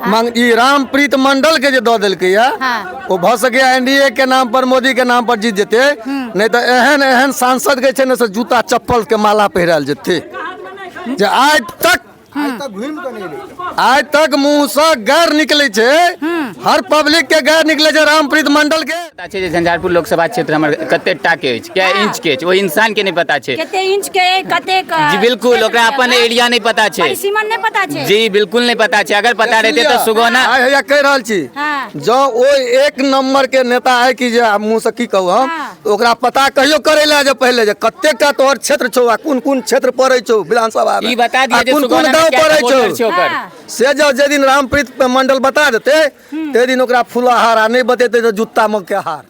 मांग ई रामप्रीत मंडल के जे दऽ देलकै या ओ भऽ सकैया एनडीए के नाम पर मोदी के नाम पर जीत जेतै, नहि तऽ एहन एहन सांसद के छै ने से जूता चप्पल के माला पहिरायल जेतै जे आइ तक आइ तक मुँह से गैर निकलै छै, हर पब्लिक के गैर निकलै छै रामप्रीत मंडल के। पता छै जे झंझारपुर लोकसभा क्षेत्र हमर कते टा के अछि, कै इंच के अछि, ओहि इंसान के नहि पता छै। कते इंच के, कते जी बिल्कुल, ओकरा अपन एरिया नहि पता छै, परिसीमन नहि पता छै। जी बिल्कुल नहि पता छै। अगर पता रहितै तऽ सुगौना। आइ हैया कहि रहल छी, जँ ओ एक नंबर के नेता है कि जे आब मुँह से की कहू हम, ओकरा पता कहियो करे ला जे पहले जे कते का तोहर क्षेत्र छौ आ कोन कोन क्षेत्र पड़ै छौ विधानसभा में, ई बता दिअ आ जे कोन कोन सुगौना में गाँव कएटा पड़ै वोटर छौ छै ओकर। से जँ जे दिन रामप्रीत मंडल बता देतै ते दिन ओकरा फुलाहार, आ नहि बतेतै तऽ जुत्ता में के हार।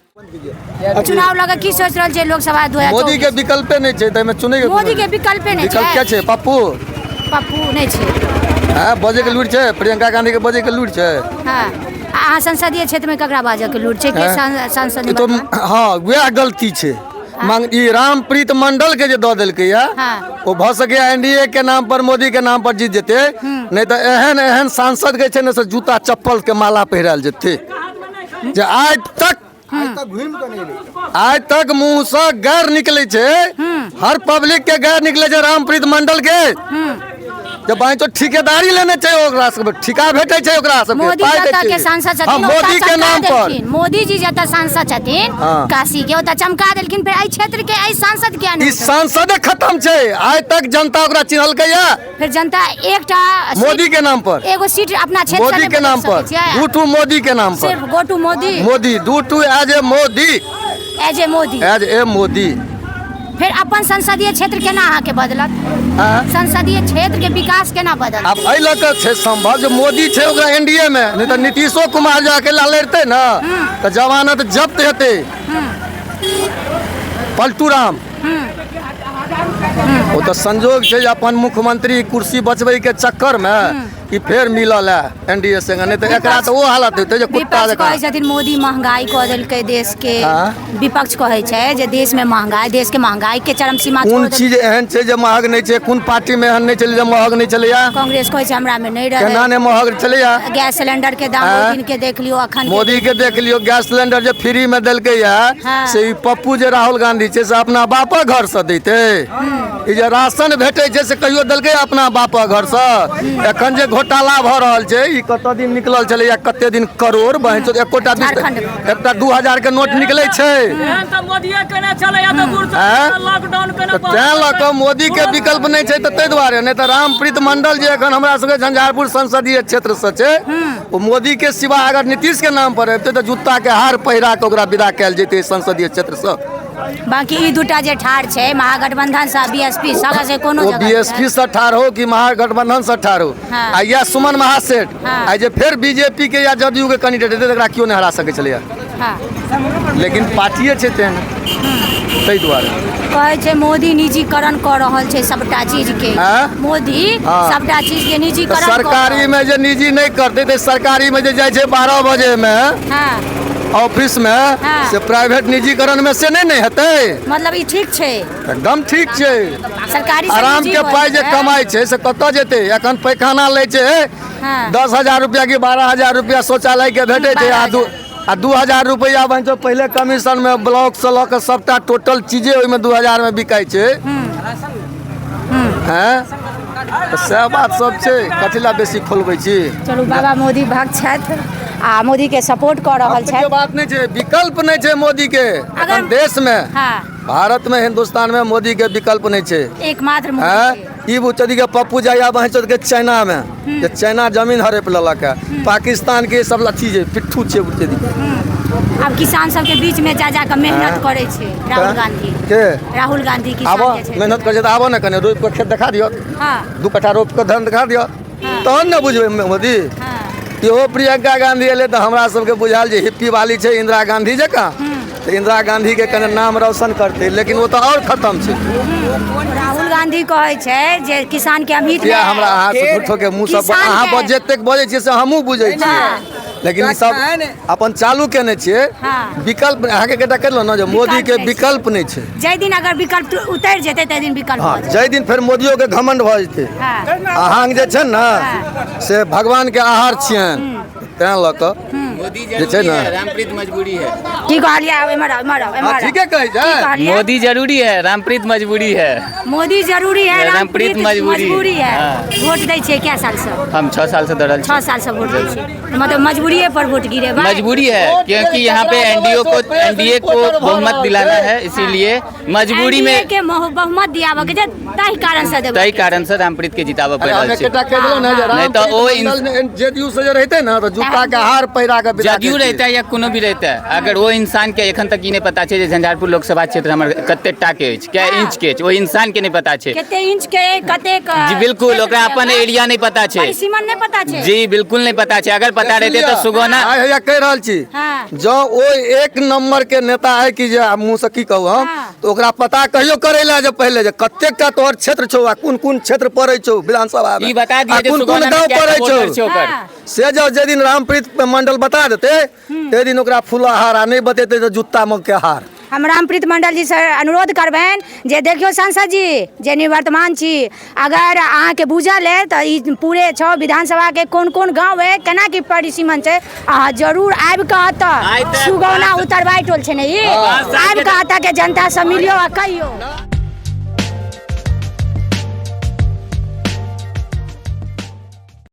चुनाव लगे की सोच रहल छै लोकसभा 2024? मोदी के विकल्पे नहि छै, ताहिमे चुनै के मोदी के विकल्पे नहि विकल्प छै। के छै? पप्पू। पप्पू नहि छै। हँ, बजै के लूरि छै? प्रियंका गांधी के बजै के लूरि छै? हँ, आ अहाँ संसदीय क्षेत्र में ककरा बाजऽ के लूरि छै? के सांसद ई तो वर्तमान? हँ, वएह गलती छै। मांग ई रामप्रीत मंडल के जे दऽ देलकै या ओ भऽ सकैया एनडीए के नाम पर मोदी के नाम पर जीत जेतै, नहि तऽ एहन एहन सांसद के छै ने से जूता चप्पल के माला पहिरायल जेतै जे आइ तक आइ तक मुँह से गैर निकलै छै, हर पब्लिक के गैर निकलै छै रामप्रीत मंडल के जे बाँचो ठिकेदारी लेने छै, ओकरा सबके ठिका भेटै छै, ओकरा सबके मोदी पाइ दै जतऽ छै। के सांसद हँ, छथिन ओतऽ मोदी के चमका नाम पर देलखिन। मोदी जी जतऽ सांसद छथिन काशी के, ओतऽ चमका देलखिन। फेर एहि क्षेत्र के एहि सांसद किया ई नहि? सांसदे खत्म छै। आइ तक जनता ओकरा चिन्हलकै या फेर जनता एकटा सीट- मोदी के नाम पर, एगो सीट अपना क्षेत्र से मोदी नहि के बदलि नाम पर सकै छियै। दू टू मोदी के नाम पर, सिर्फ go to Modi, Modi do to as a Modi, as a Modi, as a Modi. फेर अपन संसदीय क्षेत्र केना अहाँके बदलत? संसदीय क्षेत्र के विकास केना बदलत? आब एहि लऽ कऽ छै संभव जे मोदी छै ओकरा एनडीए मे, नहि तऽ नीतीशो कुमार जे अकेला लड़तै ने तऽ जमानत जब्त हेतै। पलटू राम ओ तऽ संजोग छै जे अपन मुख्यमंत्री कुर्सी बचबै के चक्कर मे ई फेर मिलल है एनडीए संगे, नहि तऽ एकरा तऽ ओ हालत हेतै जे कुत्ता विपक्ष जकाँ। कहै छथिन मोदी महंगाई कऽ देलकै देश के। हाँ। विपक्ष कहै छै जे देश में महंगाई, देश के महंगाई के चरम सीमा छोड़ कोन देलकै। चीज एहन छै जे महग नहि छै? कोन पार्टी मे एहन नहि छलै जे महग नहि छलैया? कांग्रेस कहै छै हमरा में नहि केना रहै। नहि महग छलैया? गैस सिलेंडर के दाम हाँ। ओहि दिन के देख लियौ, अखन के मोदी के देख लियौ, गैस सिलेंडर जे फ्री में देलकै या हाँ। से ई पप्पू जे राहुल गांधी छै से अपना बापक घर से दैते? ई जे राशन भेटै छै से कहियो देलकै अपना बापक घर से? एखन जे घोटाला भऽ रहल छै, ई कतऽ दिन निकलल छलैया कते दिन करोड़ बहन, एकोटा बीस झारखंड मे। एकटा 2000 के नोट निकलै छै। एहन तऽ मोदीए केने छलैया तऽ दूर से आँय? लॉकडाउन केने तऽ तें लऽ कऽ मोदी के विकल्प नहि छै, तऽ ताहि दुआरे नहि तऽ रामप्रीत मंडल जे एखन हमरा सबके झंझारपुर संसदीय क्षेत्र से छै, ओ मोदी के सिवा अगर नीतीश के नाम पर अबितै तऽ जूता के हार पहिरा कऽ ओकरा विदा कयल जेतै संसदीय क्षेत्र से। बाकी ई दूटा जे ठाढ़ छै महागठबंधन से बीएसपी सब से कोनो ओ जगह बीएसपी से ठाढ़ हो कि महागठबंधन से ठाढ़ हो हाँ। आ या सुमन महासेठ हाँ। आ जे फेर बीजेपी के या जदयू के कैंडिडेट हेतै, तकरा केओ नहि हरा सकै छलैया। लेकिन पार्टिए छै तेहन, ताहि दुआरे कहै छै मोदी निजीकरण कऽ रहल छै सबटा चीज के। आँय? मोदी हाँ। सबटा चीज के तऽ निजीकरण कऽ रहल सरकारी में जे निजी नहि करतै तऽ सरकारी में जे जाइ छै 12 बजे में ऑफिस में से प्राइवेट निजीकरण में से नहि ने हेतै? मतलब ई ठीक छै? एकदम ठीक छै। सरकारी से आराम निजी के भऽ पाइ जे जेतै। कमाइ छै से कतऽ जेतै? एखन पैखाना लै छै 10,000 रुपया कि 12,000 रुपया शौचालय के भेटै छै, आ दू आ 2000 रुपया बन पहिले कमीशन में ब्लॉक से लऽ कऽ सबटा टोटल चीजे ओहिमे 2000 में बिकाइ छै। हैं, तऽ सएह बात सब छै। कथी लए बेसी खोलबै छी? चलू, बाबा मोदी भक्त छथि आ मोदी के सपोर्ट कऽ रहल भक्त के छथि। बात नहि छै, विकल्प नहि छै मोदी के एखन देश में, भारत में, हिंदुस्तान में मोदी के विकल्प नहि छै। एकमात्र मोदी हैं छै। ई बुचदी के पप्पू जाइया बहन के चाइना में, जे चाइना जमीन हड़प लेलक है, पाकिस्तान के सब अथी जे पिट्ठू छै बुचदी के। आब किसान सबके बीच में जा जा कऽ मेहनत करै छै राहुल गांधी। के? राहुल गांधी किसान आबऽ के क्षेत्र मेहनत में। करै छै तऽ आबऽ ने, कने रोपि कऽ खेत देखा दिअ। 2 कट्ठा रोपि कऽ धान देखा दिअ, तहन ने बुझबै मोदी। इहो प्रियंका गांधी एलै तऽ हमरा सबके बुझायल जे हिप्पी वाली छै इंदिरा गांधी जकाँ, तऽ इंदिरा गांधी के कने नाम रोशन करतै, लेकिन ओ तऽ आओर खतम छै। राहुल गांधी कहै छै जे किसान के हम हित किया में हमरा अहाँ से झूठो के मुँह सब किसान अहाँ के- जतेक बजै छियै से हमहूँ बुझै छियै। लेकिन ई सब अपन चालू केने छियै। हाँ। विकल्प अहाँके एकटा कहि देलहुँ ने जे मोदी के नहि छै। विकल्प नहि छै। जाहि दिन अगर विकल्प उतरि जेतै ताहि दिन विकल्प हँ, भऽ जेतै। जाहि दिन फेर मोदियो के घमंड भऽ जेतै। हाँ। अहाँ जे छै ने से भगवान के आहार छियनि, तें लऽ कऽ मोदी जे छै जरूरी ने। है, रामप्रीत मजबूरी है। की कहलियै? आब एम्हर आउ, एम्हर आउ, एम्हर हाँ, आउ। ठीके कहै की छै। कहलियै? मोदी जरूरी है, रामप्रीत मजबूरी है। मोदी जरूरी है, रामप्रीत रामप्रीत मजबूरी। मजबूरी है। हाँ। वोट दै छियै कै साल से? हम 6 साल से दौड़ल छी। 6 साल से वोट दै छियै, मतलब मजबूरिये पर वोट गिरेबै? मजबूरी है, क्योंकि यहाँ पे एनडीए को एनडीए को बहुमत दिलाना है, इसीलिए मजबूरी NDA में के बहुमत दियाबऽ के छै, ताहि कारण से देबै। ताहि कारण से रामप्रीत के जिताबऽ पड़ि अरे हम रहल छै। एकटा कहि देलहुँ ने जे नहि तऽ ओ रामप्रीत मंडल जेडीयू से जे रहितै ने तऽ जूता के हार पहिरा कऽ विदा जदयू करितियै। रहता है या कोनो भी रहता है, अगर वो इंसान के एखन तक ई नहि पता छै जे झंझारपुर लोकसभा क्षेत्र हमर कते टा के अछि, कै इंच के अछि, ओहि इंसान के नहि पता छै। कते इंच के, कतेक? जी बिल्कुल, ओकरा अपन एरिया नहि पता छै। परिसीमन नहि पता छै। जी बिल्कुल नहि पता छै। अगर पता रहते तऽ सुगौना आइ हैया कहि रहल छी, हाँ। जँ ओ एक नंबर के नेता है कि जे आब मुँह से की कहू हम, हाँ। तऽ ओकरा पता कहियो करै लए जे पहिले जे कतेक टा तोहर क्षेत्र छौ आ कोन कोन क्षेत्र पड़ै छौ विधानसभा मे ई बता आ दिअ जे कोन कोन सुगौना में गाँव कएटा पड़ै वोटर छौ छै ओकर। हाँ। से जँ जाहि दिन रामप्रीत मंडल बता देतै ताहि दिन ओकरा फूलाहार, आ नहि बतेतै तऽ जूता मे के हार। हम रामप्रीत मंडल जी से अनुरोध करबनि जे देखियौ सांसद जी जे निवर्तमान छी, अगर अहाँके बुझल है तऽ ई पूरे 6 विधानसभा के कोन कोन गाँव है, केना की परिसीमन छै, अहाँ जरूर आबि कऽ आइ एतऽ तऽ सुगौना उतरबाई टोल छै ने ई, पाँच साल आबि के कऽ एतऽ के जनता से मिलियौ आ कहियौ।